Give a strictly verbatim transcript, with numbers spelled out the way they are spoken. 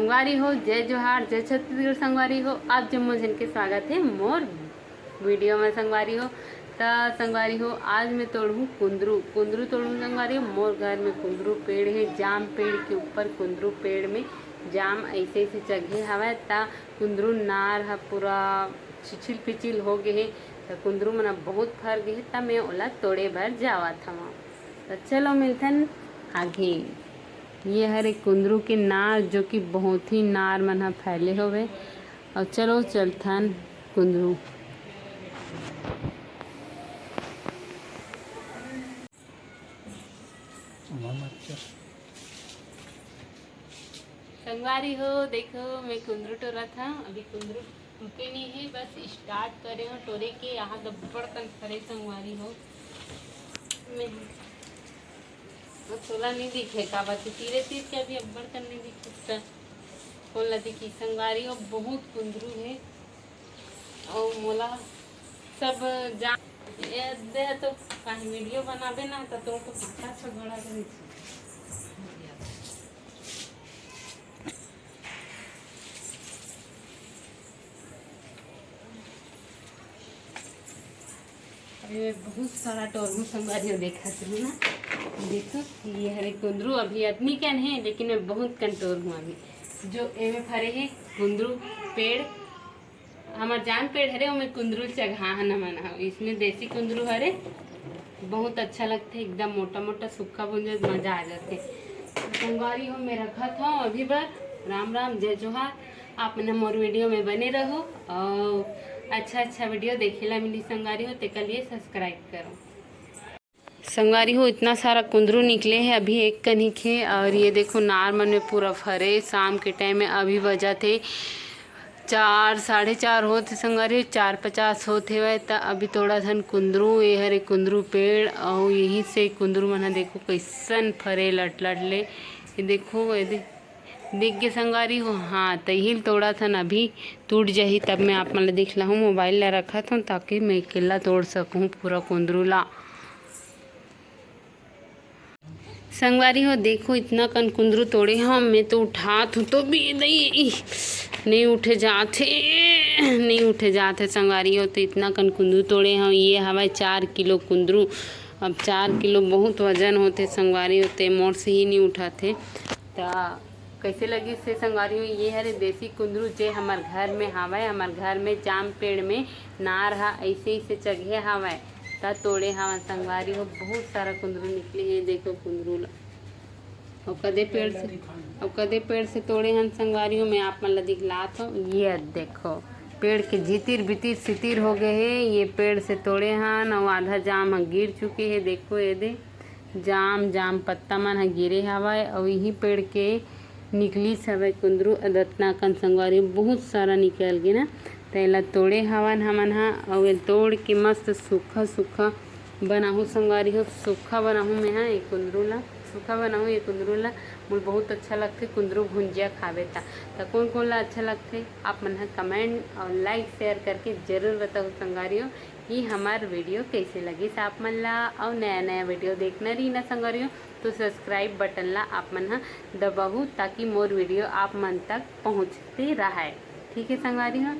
संगवारी हो, जय जोहार, जय छत्तीसगढ़। संगवारी हो, आप जम्मो झन के स्वागत हे मोर वीडियो में। संगवारी हो, त संगवारी हो, आज मैं तोड़हूँ कुंदरू। कुंदरू तोड़हूँ संगवारी हो, मोर घर में कुंदरू पेड़ हे, जाम पेड़ के ऊपर कुंदरू पेड़ में जाम ऐसे ऐसे चघे हवय, त कुंदरू नार ह पूरा छिछिल पिछिल हो गे हे, त कुंदरू मन अब बहुत फर गे हे, त मैं ओला तोड़े बर जावत हवं। त चलो मिलथन आगे। ये हरे कुंदरू के नार, जो कि बहुत ही नार मन ह फैले होवे। और चलो चलथन कुंदरू। संगवारी हो, देखो मैं कुंदरू टोरत हंव। अभी कुंदरू टूटे नहीं है, बस स्टार्ट करे हो टोरे के। यहाँ दब्बड़ कन फरे संगवारी हो। मैं अब तोला नहीं दिखे का बात, तीरे तीर के अभी अब्बड़ कन नहीं दिखे। त कौन ला दिखी संगवारी हो, बहुत कुंदरू है। और मोला सब जान ये दे तो काहे वीडियो बनाबे ना, त तोर तो पक्का झगड़ा करी। अभी मैं बहुत सारा टोरहूँ संगवारी हो, देखा तुम ना। देखो, ये हरे कुंदरू अभी अतनी कन है, लेकिन मैं बहुत कन टोरहूँ अभी। जो एमे फरे है कुंदरू पेड़, हमर जाम पेड़ हरे, ओमे कुंदरू चघा हन हमन ह। इसमें देसी कुंदरू हरे, बहुत अच्छा लगथे, एकदम मोटा मोटा सुक्खा भुंजे, मजा आ जाथे। तो संगवारी हो, मैं रखत हूँ अभी बर। राम राम, जय जोहार। आप मन मोर वीडियो में बने रहो और अच्छा अच्छा वीडियो देखे ला मिली संगवारी हो, तेकर लिए सब्सक्राइब करो। संगवारी हो, इतना सारा कुंदरू निकले है, अभी एक कनिक है। और ये देखो, नार मन में पूरा फरे। शाम के टाइम में अभी बजा थे चार, साढ़े चार होत हे संगवारी हो, चार पचास होत हेवय। त अभी तोड़त हन कुंदरू, ये हरे कुंदरू पेड़, और यही से कुंदरू मन ह देखो कैसन फरे लट लट ले। ये देखो, ये दे, दिख गे संगवारी हो। हाँ, त यही ल तोड़त हन, अभी टूट जाही तब मैं आप मन ल दिखलाहूँ। मोबाइल ला रखत हूँ ताकि मैं अकेला तोड़ सकूँ पूरा कुंदरू ला। संगवारी हो, देखो, इतना कन कुंदरू तोड़े हंव मैं, तो उठात हूँ तो भी नहीं, नहीं उठे जात हे, नहीं उठे जात हे संगवारी हो। तो इतना कन कुंदरू तोड़े हंव, ये हवय चार किलो कुंदरू। अब चार किलो बहुत वजन होथे संगवारी हो, ते मोर से ही नहीं उठत हे। त कैसे लगिस हे संगवारी हो, ये हरे देसी कुंदरू, जे हमर घर में हावय, हमर घर में जाम पेड़ में नार ह ऐसे ऐसे चघे हावय, त तोड़े हावय संगवारी हो। बहुत सारा कुंदरू निकले हे, देखो कुंदरू ल। अउ कदे पेड़ से, अउ कदे पेड़ से तोड़े हन संगवारी हो, मैं आप मन ल दिखलात हूँ। ये देखो, पेड़ के जितिर बितिर सितिर हो गए हे, ये पेड़ से तोड़े हन, अउ आधा जाम ह गिर चुके हे। देखो ये दे, जाम, जाम पत्ता मन ह गिरे हवय, अउ इही पेड़ के निकलिस हवय कुंदरू। अदतना कन संगवारी, बहुत सारा निकल गे ना, तेला तोड़े हवन हमन ह, अउ ए तोड़ के मस्त सूखा सूखा बनाहूँ संगवारी हो, सूखा बनाहूँ मैं ह ए कुंदरू ला, सूखा बनाहूँ ए कुंदरू ला। मोला बहुत अच्छा लगथे कुंदरू भुंजिया खावे त। त कोन कोन ला अच्छा लगथे, आप मन ह कमेंट और लाइक शेयर करके जरूर बताहू संगवारी हो। कि हमार वीडियो कैसे लगिस आप मन ला, अउ नया नया वीडियो देखना रही ना संगवारी हो, तो सब्सक्राइब बटन ला आप मन ह दबाहू, ताकि मोर वीडियो आप मन तक पहुँचते रहय। ठीक है संगवारी हो,